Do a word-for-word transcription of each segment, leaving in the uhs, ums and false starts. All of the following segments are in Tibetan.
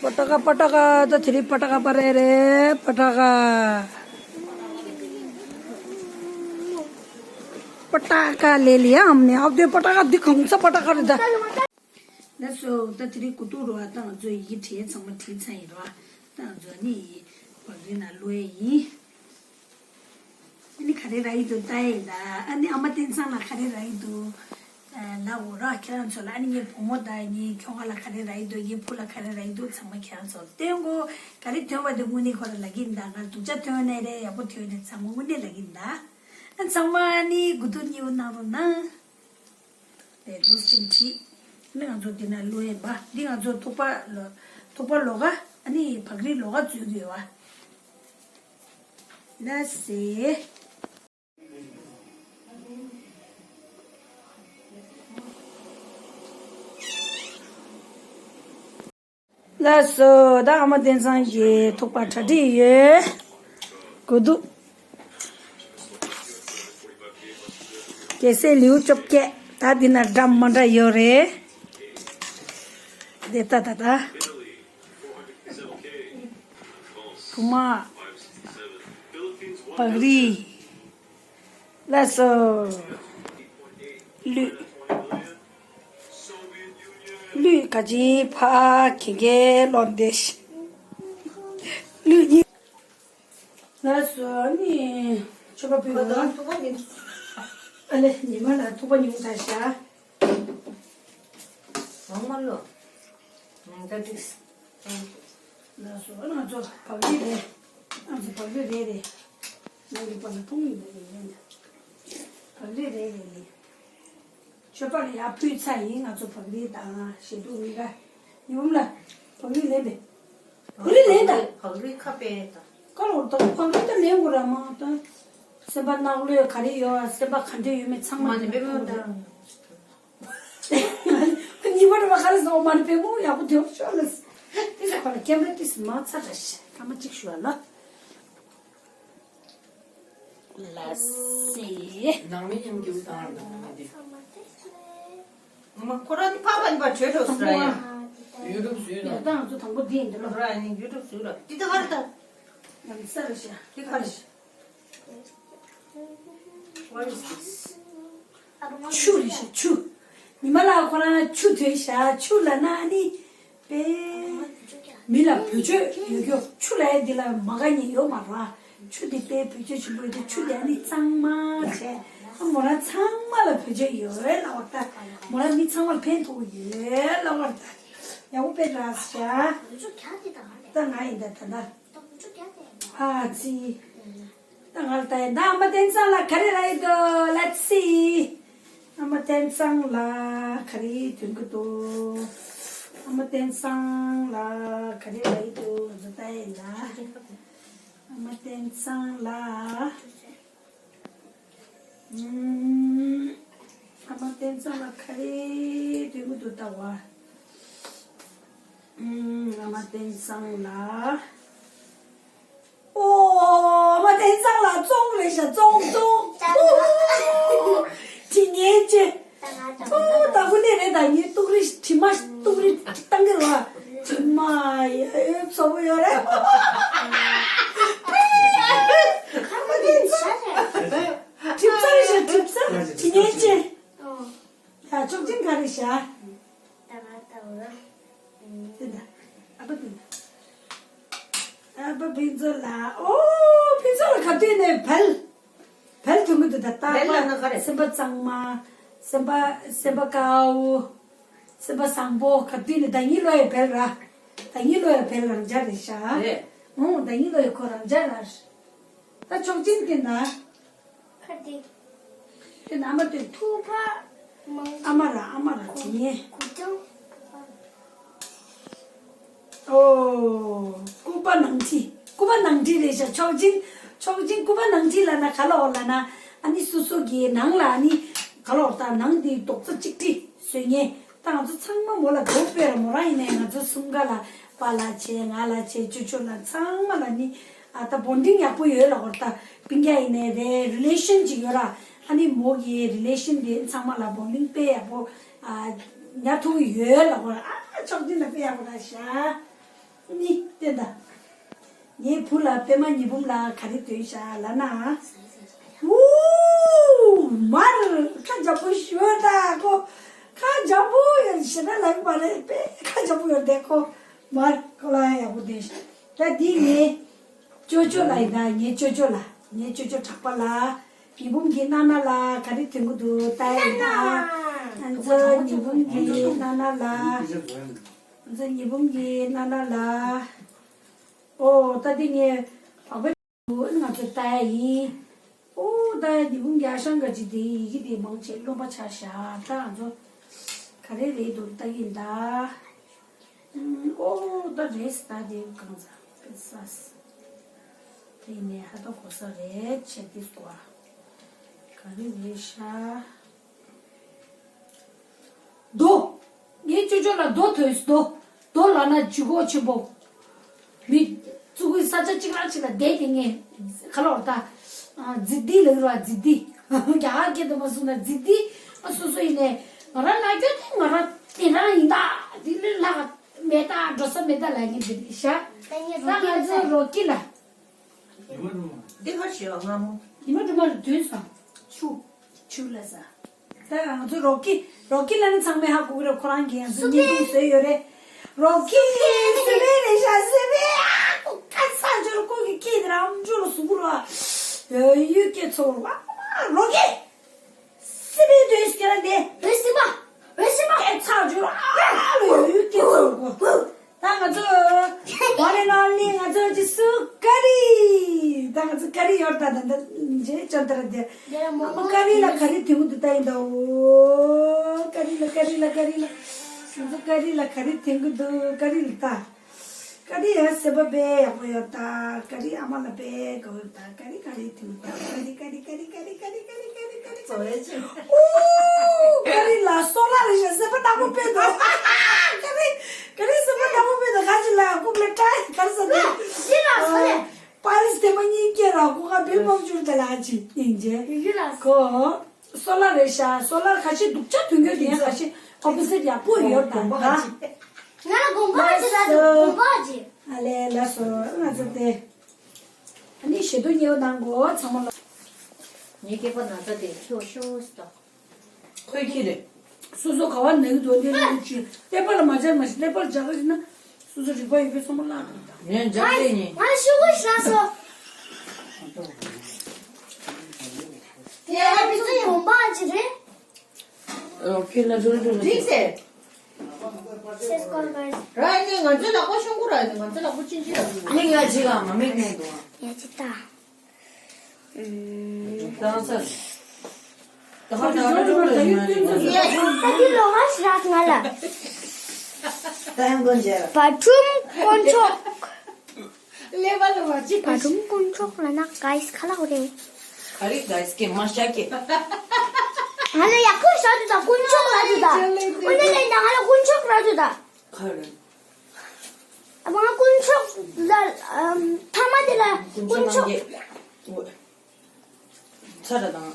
पटाखा पटाखा ད་དེ་རིང་པ་ཊ་ཀ་པ་རེད་རེད། པ་ཊ་ཀ་པ་ཊ་ཀ་ལེ་ལི་ཡ་ཨམ་ནི་ཨབ་དེ་པ་ཊ་ཀ་འདི་གང་ཚ་པ་ཊ་ཀ་རེད་ད། ལགས་སོ། ད་དེ་རིང་གུ་དུ་རུ་བ་ད་ང་ཚོ་ཡི་གེ་བྲིས་ཚང་མ་བྲིས་ཚར་ཡིན་ར། ད་ང་ཚོ་ནི་བག་རི་ན་ལོས་ཡིན། ཨ་ནི་ག་རེ་ར་ཡི་འདུག་ལྟ་ཡིན་ད། ཨ་ནི་ཨ་མ་བསྟན་ཚང་ལ་ག་རེ་ར་ཡི་འདུག་ལ་འོ་ར་ཁྱེད་རང་ཚོ་ལ། ཨ་ནི་ངའི་བུ་མོ་ད་ངའི་ཁྱོ་ག་ལ་ག་རེ་ར་ཡི་འདུག་ངའི་བུ་ལ་ག་རེ་ར་ཡི་འདུག་ཚང་མ་ཁྱེད་རང་ཚོ་ལ་སྟོན་གོ། ག་རེ་ཐོན་པ་དེ་དངོས་གནས་ཁོ་ར་ལ་གིན་ད། ང་སྡུག་ཅག་ཐོན་ནའི་རེད། ཡག་པོ་ཐོན་ནའི་ཚང་མ་དངོས་གནས་ལ་གིན་ད། ཨ་ཚང་མ་ཨ་ནི་གུ་དུ་ནི་འུ་གནང་རོགས་གནང་། ལས་འདུག་སེམས་ཁྲིད། ནི་ང་ཚོ་འདི་ན་ལོ་ཡིན་པ། འདི་ང་ཚོ་ཐུག་པ་ལོ། ཐུག་པ་ལོ་ག་ཨ་ནི་བག་རི་ལོ་ག་འཛུལ་དགོས་བ། ལ་སེ། ལགས་སོ། ད་ཨ་མ་བསྟན་ཚང་གི་ཐུག་པ་གྲ་སྒྲིག་ཡོད། གོ་འདུག་གལ་སྲིད་ལེའུ་བཅོ་བརྒྱད་ད་འདི་ན་འདྲ་མ་འདྲ་ཡོད་རེད། དེ་ད་ད་ད། བུ་མ། བག་རི། ལགས་སོ། གླུད། གླུད་ག་ཅི་ཕ་གི་གེ་ལོན་དེ་ཤི། གླུད་གཉིས། ལགས་སོ་ནི། མཆོད་པ་ཕུལ་བ། ཨ་ལེ་ཉི་མ་ལ་ཐུག་པ་ཉུང་ད་ཤ། ངོ་མ་ལོ། ད་ཏིག་ལགས་སོ། ང་ཚོ་བག་རི་རེད། ང་ཚོ་བག་རི་རེད་རེད། ང་གི་པ་ལ་ཐུག་ཡིན་པ་རེད་རེད། བག་རི་རེད་རེད་རེད། མཆོད་པ་ལ་ཡར་ཕུལ་ཚར་ཡིན། ང་ཚོ་བག་རི་དང་ཞེ་དུག་གཉིས་ཀ། ཉི་འོམ་ལ་བག་རི་ལེན་པས། བག་རི་ལེན་ད། བག་རི་ཁ་པས་ད། ཀ་ལོར་ད་བག་རི་ད་ལེན་དགོས་ར་མ་ད། སེམས་པ་ནག་ལོས་ག་རེ་ཡོད། སེམས་པ་ག་འདྲ་ཡོད་མེད་ཚང་མ་མ་ནི་པེ་མོ་ད། གཉིས་པ་རེད་པ། ག་རེ་ཟེར། འོ་མ་ནི་པེ་མོ་ཡག་པོ་དེ་ཤོར་ལ། ཏིས་ཁོ་ལ་ཀེམ་ར་ཏིས་མ་ཚ་ར་ཤ། ཐ་མ་གཅིག་ཞུ་བ་ལ། ལ་སེ། ནང་མི་མཉམ་རྒྱུག་བཏང་ར་དང་ནང་མི་དེ། མ་ཁོ་རང་ནི་ཕ་བ་ནི་པ་བྲོས་འགྲོ་སི་ར་ཡ། ཡུ་ཊུབ་བཟོས་ན། ཡ་ད་ང་ཚོ་དང་པོ་འདི་ཡིན་འདི་ལོ། ཁོ་རང་ནི་ཡུ་ཊུབ་བཟོས་ར། འདི་ད་ག་རེ་ད། ཡང་ས་རེ་ཤ། འདི་ག་རེ་ཤ། What is this? ཆུ་རེད་ཤག་ཆུ། ཉི་མ་ལགས་ཁོ་རང་ཆུ་དོན་ཤག་ཆུ་ལབ་ན་ཨ་ནི། པའི། མི་ལ་བེད་སྤྱོད་ཡོད་རྒྱུ་ཆུ་ལབ་ཡ་འདི་ལ་མ་དགའ་མཁན་ཡོད་མ་རེད། ཆུ་འདི་དཔེ་བེད་སྤྱོད་ཆེན་པོ་ཡོད་དུས་ཆུ་འདི་ཨ་ནི་གཙང་མ་བྱས། ཨ་མོ་རང་ཚང་མ་ལ་བེད་སྤྱོད་ཡོད་ལབ་པ་ད། མོ་རང་མི་ཚང་མ་ལ་ཕན་ཐོགས་ཡོད་ལབ་པ་ད། ཡག་པོ་དཔེ་ར་ཤག་ད་ང་ཡིན་ད་ད་ད། ཨ་ཙི། ད་ང་ལ་ད་ཡིན་ད། ཨ་མ་བསྟན་ཚང་ལ་ག་རེ་རག་ཡོད་དོ། Let's see. ཨ་མ་བསྟན་ཚང་ལ་ག་རེ་ཐོན་གི་འདུག་ཨ་མ་བསྟན་ཚང་ལ་ག་རེ་རག་ཡོད་དོ། ང་ཚོ་ལྟ་ཡིན་ད། ཨ་མ་བསྟན་ཚང་ལ། ཨམ། ཨ་མ་བསྟན་ཚང་ལ་ག་རེ་ཐོན་གི་འདུག་ལྟ་བ། ཨམ། ཨ་མ་བསྟན་ཚང་ལ། ཨོ། ཨ་མ་བསྟན་ཚང་ལ་བཙོང་རེད་ཤག་བཙོང་བཙོང་། ཨོ། དྲི་ངན་ཅན། ཨོ། ད་དགོས་ནི་རེད། ད་ངའི་ཏུག་རི་དྲི་མ་ཏུག་རི་བཏང་གི་རེད་བ། དྲི་མ་ཡ་ཚ་པོ་ཡོད་རེད། ཨ་མ་བསྟན་ཚང་། གྲིབ་ཚང་རེད་ཤག་གྲིབ་ཚང་། དྲི་ངན་ཅན། ད་ཆོག་མཆན་ག་རེ་བཞག་ད་ང་ལྟ་བུ་ལ། དེ་འདྲ། ཨ་ཕ་ཕུན་ཚོགས། ཨ་ཕ་ཕུན་ཚོགས་ལ། ཨོ་ཕུན་ཚོགས་ལ་ག་དུས་ནས་བལ། བལ་ཐོན་གི་འདུག་ད་ལྟ་བལ་ལབ་ན་ག་རེ། སེམས་པ་གཙང་མ། སེམས་པ་སེམས་པ་དཀར་པོ། སེམས་པ་བཟང་པོ། ག་དུས་ནས་ཟླ་ཉིན་ལོ་ཡི་བལ་ར། ཟླ་ཉིན་ལོ་ཡི་བལ་རང་འཇགས་རེད་ཤག་རེད། ཨོ་ཟླ་ཉིན་ལོ་ཡི་ཁོ་རང་འཇགས་ར། ད་ཆོག་མཆན་དེ་ན། ཁ་དེ། དེ་ན་ཨ་མ་དེ་ཐུག་པ། མང་། ཨ་མ་ར་ཨ་མ་ར་དེ་ངས། གུ་ཅང་། ཨོ། སྐུད་པ་ནང་ཁྲི། སྐུད་པ་ནང་ཁྲི་རེད་ཤག་ཆོག་མཆན། ཆོག་མཆན་སྐུད་པ་ནང་ཁྲི་ལབ་ན་ག་ལབ་ལབ་ན། ཨ་ནི་སོ་སོ་གི་ནང་ལ་ཨ་ནི་ག་ལབ་ད་ནང་དེ་རྡོག་རྩ་གཅིག་སྒྲིལ་བཟོ་མཁན། ད་ང་ཚོ་ཚང་མ་མོ་ལ་རྡོག་པས་ར། མོ་རང་ཡིན་ནའི་ང་ཚོ་གསུམ་ཀ་ལ། པཱ་ལགས་བྱས། ང་ལ་བྱས། ཅོ་ཅོ་ལ། ཚང་མ་ལ་ནི་ཨ་ད་བོན་ཌིང་ཡག་པོ་ཡོད་ལབ་པ་རེད། ད་སྤུན་ཀྱག་ཡིན་ནའི་རེད། རི་ལེ་ཤན་ཅིག་ཡོད་ར། ཨ་ནི་མོ་གི་རི་ལེ་ཤན་དེ་ཚང་མ་ལ་བོན་ཌིང་དཔེ་ཡག་པོ་ཨ་ཉར་ཐུབ་ཀྱི་ཡོད་ལབ་པ་རེད། ཨ་ཆོག་མཆན་ལ་དཔེ་ཡག་པོ་ར་ཤག་ནི་བསྟན་དང་། ངའི་བུ་ལ་པད་མ་ཉི་འབུམ་ལ་ག་རེ་འདོན་ཤག་ལབ་ན། ཨུ། མར་ཁ་འཇམ་པོ་ཞོར་ད་ཁོ། ཁ་འཇམ་པོ་ཡོད་ཞེ་ན་ལབ་པ་རེད་པས། ཁ་འཇམ་པོ་ཡོད་དེ་ཁོ། མར་ཁོ་ལ་ཡག་པོ་འདོན་ཤག་ད་འདི་ངའི་ཅོ་ཅོ་ལ་ཡིན་ད། ངའི་ཅོ་ཅོ་ལ། ངའི་ཅོ་ཅོ་གྲགས་པ་ལ། ཉི་འབུམ་གྱི་ན་ན་ལ་ག་རེ་འདོན་གི་འདུག་ལྟ་ཡིན་ད། ང་ཚོ་ཉི་འབུམ་གྱི་ན་ན་ལ། ང་ཚོ་ཉི་འབུམ་གྱི་ན་ན་ལ། ཨོ་ད་འདི་ངས་བག་པ་ང་ཚོ་ལྟ་ཡ་ཡིན། ཨོ་ད་ཉི་འབུམ་གྱི་ཨ་ཞང་ག་ཅི་དེ་ཡི་གེ་དེ་མང་ཆེ་རློན་པ་ཆགས་ཤག་ད་ང་ཚོ་ག་རེ་རེད་འདུག་ལྟ་གི་ཡིན་ད། ཨོ་ད་རེས་ད་དེ་གང་ཟ་ས། དེ་ནས་ཧ་ད་གོ་ས་རེད་ཆེ་དེ་སྐོར། ག་རེ་རེད་ཤག་རྡོ། ངའི་ཅོ་ཅོ་ལ་རྡོ་ཐོས་རྡོ། རྡོ་ལབ་ན་ལྗིད་ཁོག་ཆེན་པོ། མི་གཙུག་གི་ས་ཆ་གཅིག་ལ་གཅིག་ལ་བསྡད་དེ་ངས་ཁ་ལོར་ད། རྫི་དི་ལ་གི་ར་རྫི་དི། རྒྱ་གར་སྐད་དུ་མ་སོང་ན་རྫི་དི། ཨ་སོ་སོ་ཡིན་ནས་ང་རང་ན་སྐྱོ་དེ་ང་རང་དེ་རང་ཡིན་ད། དེ་ལས་ལྷག་མེད་ད་འགྲོ་ས་མེད་ད་ལབ་ཀྱི་འདི་རེད་ཤག་ད་ང་ཚོ་རོ་ཀི་ལ། འདི་ག་ཞེས་པ་སྔ་མོ། ཉི་མ་སྒྲོལ་མ་རེད་འདོན་སོང་། ཆུ། ཆུ་ལ་ཟ། ད་ང་ཚོ་རོ་ཀི། རོ་ཀི་ལ་ནི་ཚང་མས་ཧ་གོ་གི་རེད། ཁོ་རང་གིས་ང་ཚོ་བརྙན་ཐུང་བཟོས་ཡོད་རེད། རོ་ཀི་སི་པན་རེད་ཤག་སི་པན། ཨ་ཁོ་ཁ་ཚ་འཇོར་ཁོ་གི་སྐད་དེ་རང་འཇོར་ལ་ཟུག་ར། ཡོད་སྐད་ཚོར་བ། རོ་ཀི། སི་པན་དོན་སྐྱེ་ལ་འདས། འོད་སྲིད་པ། འོད་སྲིད་པ། སྐད་ཚ་འཇོར་ཨ་ལོ་ཡོད་སྐད་ཚོར་གོ། ད་ང་ཚོ་ཝ་རེ་ན་ལི་ང་ཚོ་ཅི་སུ་ཀ་རི། ད་ང་ཚོ་ཀ་རི་ཡོད་ད། ད་ད་རྗེས་ཅོ་ད་ར་དེ། ཨ་མ་ཀ་རི་ལ་ག་རེ་དེ་མོ་འདུག་ད་ཡིན་ད། ཨོ་ཀ་རི་ལ་ཀ་རི་ལ་ཀ་རི་ལ། ང་ཚོ་ཀ་རི་ལ་ག་རེ་དེ་མོ་འདུག་ཀ་རི་ལ་ད། ཀ་རི་ཡ་སེ་བ་བེ་ཡག་པོ་ཡོད་ད། ཀ་རི་ཨ་མ་ལ་བེ་དགའ་བོ་ཡོད་ད། ཀ་རི་ཀ་རི་དེ་མོ་ད། ཀ་རི་ཀ་རི་ཀ་རི་ཀ་རི་ཀ་རི་ཀ་རི་ཀ་རི་ཀ་རི། ཨོ་ཀ་རི་ལ་སོ་ལ་རེ་ཞེས་སེ་བ་ནག་པོ་བེ་དོ། ཀ་རི་ཀ་རི་སེ་བ་ནག་པོ་བེ་དོ། ག་ཅི་ལ་ཡ་ཀུག་ལ་ཀྲ་ག་རི་ས་དེ། ཡིན་ལ་སོ་ལེ། པ་རིས་དེ་མ་གཉིས་སྐྱེ་ར་ཀུ་ཁ་བིལ་མོ་ཅུར་དེ་ལ་ཅི་ཡིན་ཅེ། ཡིན་ལ་སོ། ཁོ། སོ་ལ་རེད་ཤག་སོ་ལ་ཁ་ཤས་སྡུག་ཅག་ཐོན་གྱི་དེ་ཡང་ཁ་ཤས་ཨོ་པོ་སི་ཊི་ཡག་པོ་ཡོད་ད། ང་ལ་དགོངས་པ་ཅི་ལ་དགོངས་པ་ཅི། ཨ་ལེ་ལ་སོ་ང་ཚོ་དེ། ཨ་ནི་ཞེ་དུ་ཉེ་བོ་ནང་གོ་ཚང་མ་ལ། ངའི་སྐྱེས་པ་ན་ཚ་དེ་ཁྱོད་ཤོ་སི་ད། ཁོའི་ཁྱི་རེད། སོ་སོ་ག་བ་ནང་དོན་དེ་ལ་ཅི་ཀླད་པ་ལ་མ་སྦྱར་མ་ཤེས། ཀླད་པར་སྦྱར་ག་ཞིག་ན་སོ་སོ་རིག་པ་ཡོད་པའི་ཚང་མ་བརླག་འགྲོ་ད། ངས་སྦྱར་ལེ་ཡིན། ང་ཤོ་སི་ལ་སོ། དེ་ཨ་ཕི་ཚོ་ཡོང་པ་ཅི་རེད། ཨོ་ཁྱོད་ལ་འགྲོ་འགྲོ་འགྲོ། འགྲིག་སེ། སེ་སྐོར་ག་ར་ནི་ང་ཚོའི་ལག་པ་ཤོང་གུ་ར་ནི་ང་ཚོའི་ལག་པ་ཅིན་ཅི་ར་ནི། མིག་ཡ་ཅི་ག་མ་མིག་ནས་འདུག་ཡ་ཅི་ད། ཨུམ། ད་ས། ད་ཧ་ད་ཧ་འགྲོ་འགྲོ་ད་ཡུལ་སྟོན་ཚོ་ཡ་ད་ཡུལ་ལོ་ང་ཞི་རག་ང་ལ། ད་ཡང་དགོན་བྱས། བ་ཁྲུམ་དཀོན་མཆོག་ཀླད་པ་ལ་བ་ཅི་བ་ཁྲུམ་དཀོན་མཆོག་ལ་ན་ག་ཡིས་ཁ་ལག་རེད། ག་རེ་ག་ཡིས་ཀྱེ་མ་ཤ་ཀྱེ། ང་ལ་ཡག་པོ་ཤ་དུ་ད་དཀོན་མཆོག་ལ་དུ་ད། ཨོ་ན་ལེ་ན་ང་ལ་དཀོན་མཆོག་ལ་དུ་ད། ག་རེ། ཨ་མ་དཀོན་མཆོག་ལ་ཨམ་ཐ་མ་དེ་ལ་དཀོན་མཆོག་ཚ་ར་དང་།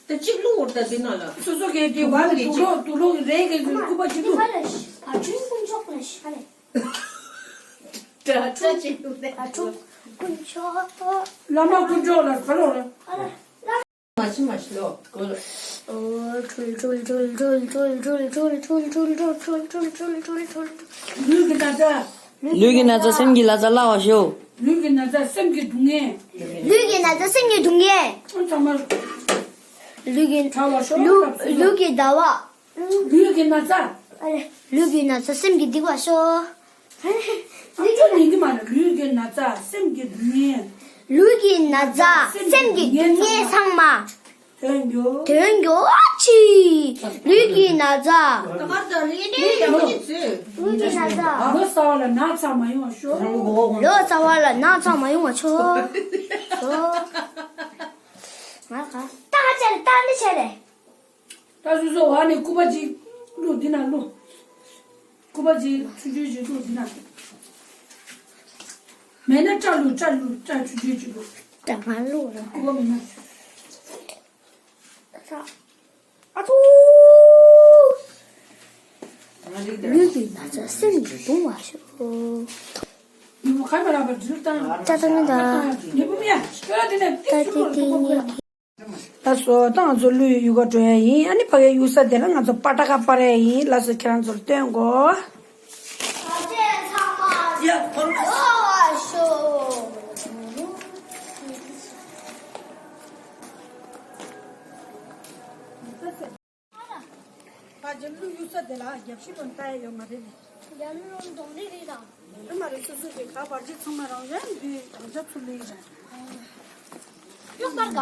ད་གཅིག་བླུག་འོར་ད་དེ་ན་ལ། སོ་སོ་གའི་དེ་བ་ལ་དུག་ལོག་དུག་ལོག་རེ་གའི་སྐུ་པ་གཅིག་བླུག་ཨ་ཆུང་དཀོན་མཆོག་ལ་ཤ་ལེ། ད་ཚ་ཅི་བླུག་ལེ། ཨ་ཆུང་དཀོན་མཆོག་བླ་མ་དཀོན་མཆོག་ལ་ཕ་ལོ་ར། ཨ་ལ། མ་ཤི་མ་ཤི་ལོ་གོ་ལོ། ལུས་ཀྱི་ན་ཚ། ལུས་ཀྱི་ན་ཚ་སེམས་ཀྱི་ལ་ཚ་སླ་བ་ཤོག་ལུས་ཀྱི་ན་ཚ་སེམས་ཀྱི་སྡུག་བསྔལ། ལུས་ཀྱི་ན་ཚ་སེམས་ཀྱི་སྡུག་བསྔལ། ཨ་ཚང་མ། ལུས་ཀྱི་ཕྲ་བ་ཤོག་ལུས་ལུས་ཀྱི་ཟླ་བ། ལུས་ཀྱི་ན་ཚ། ལུས་ཀྱི་ན་ཚ་སེམས་ཀྱི་སྡིག་པ་ཤོག་ཨ་ཅོ་ཉན་གི་མ་རེད། ལུས་ཀྱི་ན་ཚ་སེམས་ཀྱི་སྡུག་བསྔལ། ལུས་ཀྱི་ན་ཚ་སེམས་ཀྱི་སྡུག་བསྔལ་ཚང་མ། དོན་འགྱུར། དོན་འགྱུར་ཨ་ཅི། ལུས་ཀྱི་ན་ཚ། ད་གར་དུ་ལུས་ཀྱི་ཡག་པོ་ཅིག་བཟོས། ལུས་ཀྱི་ན་ཚ། ལོ་ཙཱ་བ་ལ་ན་ཚ་མ་ཡོང་བ་ཤོག་ལོ་ཙཱ་བ་ལ་ན་ཚ་མ་ཡོང་བ་ཤོག་ང་ག་ཏག་ཅེ་རེ་ཏག་འདི་ཆེ་རེ། ད་སོ་སོ་བ་ནས་སྐུད་པ་ཅིག་བླུགས་འདི་ན་བླུགས། སྐུད་པ་ཅིག་ཆུང་ཆུང་ཅིག་བླུགས་འདི་ན། མེད་ན་སྐྲ་བླུགས་སྐྲ་བླུགས་སྐྲ་ཆུང་ཆུང་ཅིག་བླུགས། ད་ང་བླུགས་ར། སྐུད་པ་མེད་ན། ཨ་ཚོ། ལུས་པའི་ན་ཚ་སེམས་ཀྱིས་གདུང་བར་ཤོག་ད་ད་ནི་ད། ད་དེ་དེ་ནི། ལགས་སོ། ད་ང་ཚོ་ཀླུའི་ཡུལ་ག་འགྲོ་ཡ་ཡིན། ཨ་ནི་ཕ་གའི་གཡུག་ས་དེ་ལ་ང་ཚོ་པ་ཏྲ་ཀ་པར་ཡ་ཡིན། ལགས་སོ། ཁྱེད་རང་ཚོར་སྟོན་གོ། ཡ་ཕོར་པ། ཕ་རྒྱབ་ཀླུ་གཡུག་ས་དེ་ལ་རྒྱབ་ཤུལ་ལོ་ལྟ་ཡ་ཡོད་མ་རེད་ནི། རྒྱབ་ལོ་གདོང་རིས་རེད་དང་། རེད་མ་རེད། སོ་སོ་གི་ག་བར་ཆད་ཚང་མ་རང་ཡང་འདི་རང་ཅག་ཚུར་ལེན་རེད། གཡུག་པར་ག་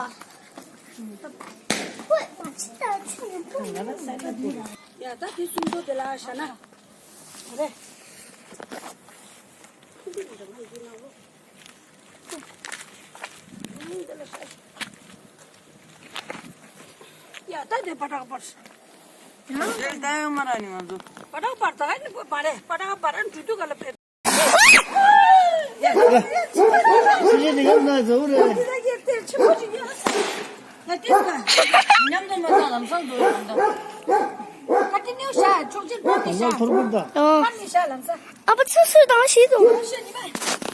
ཡ་ད་དེ་སུམ་མདོ་དེ་ལ་བཞག་ན་རེད། ཡ་ད་དེ་པ་ཏྲ་ཀ་པར། ཡ་ད་ཡང་མ་ར་ནི་ང་ཚོ། པ་ཏྲ་ཀ་པར་ད་ནི་པ་རེད། པ་ཏྲ་ཀ་པར་འགྲོ་དུས་ག་ལ་ཕེབས། ཁྱེད་ནི་ཡང་ན་ཟོ་རེད། ད་དེ་ཀ་མཉམ་དུ་མ་ན་ལམ་སང་འགྲོ་ཡོང་ད། ད་དེ་ནི་ཤ་ཆོག་ཅིག་པར་ནི་ཤ། ཐོར་བུ་ད། པར་ནི་ཤ་ལམ་སང་། ཨ་ཕ་ཚོད་ཚོད་དང་ཤེས་དང་།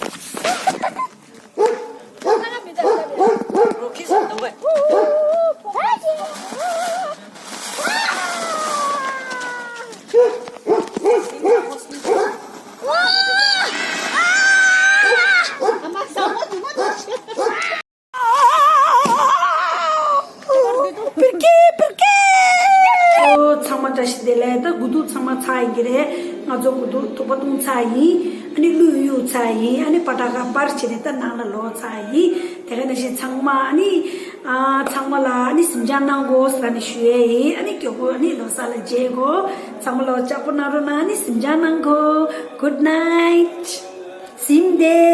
ཨོ་ཚང་མ་བཀྲ་ཤིས་བདེ་ལེགས། ད་དགུ་ཐུག་ཚང་མ་ཚར་ཡིན་གྱི་རེད། ང་ཚོ་དགུ་ཐུག་ཐུག་པ་བཏུང་ཚར་ཡིན། ཨ་ནི་ཀླུ་གཡུག་ཚར་ཡིན། ཨ་ནི་པ་ཏྲ་ཀ་པར་བྱས་ནས་ད་ནང་ལ་ལོག་ཚར་ཡིན། དེ་ག་ནང་བཞིན་ཚང་མ་ཨ་ནི་ཨ་ཚང་མ་ལ་ཨ་ནི་སེམས་ཅན་གནང་དགོས་ཟེར་ནས་ཞུ་ཡས་ཡིན། ཨ་ནི་མགྱོགས་པོ་ཨ་ནི་ལོ་གསར་ལ་མཇལ་དགོས། ཚང་མ་ལ་ལྕགས་པོ་གནང་རོགས་གནང་། ཨ་ནི་སེམས་ཅན་གནང་དགོས། Good night. སིམ་བདེ།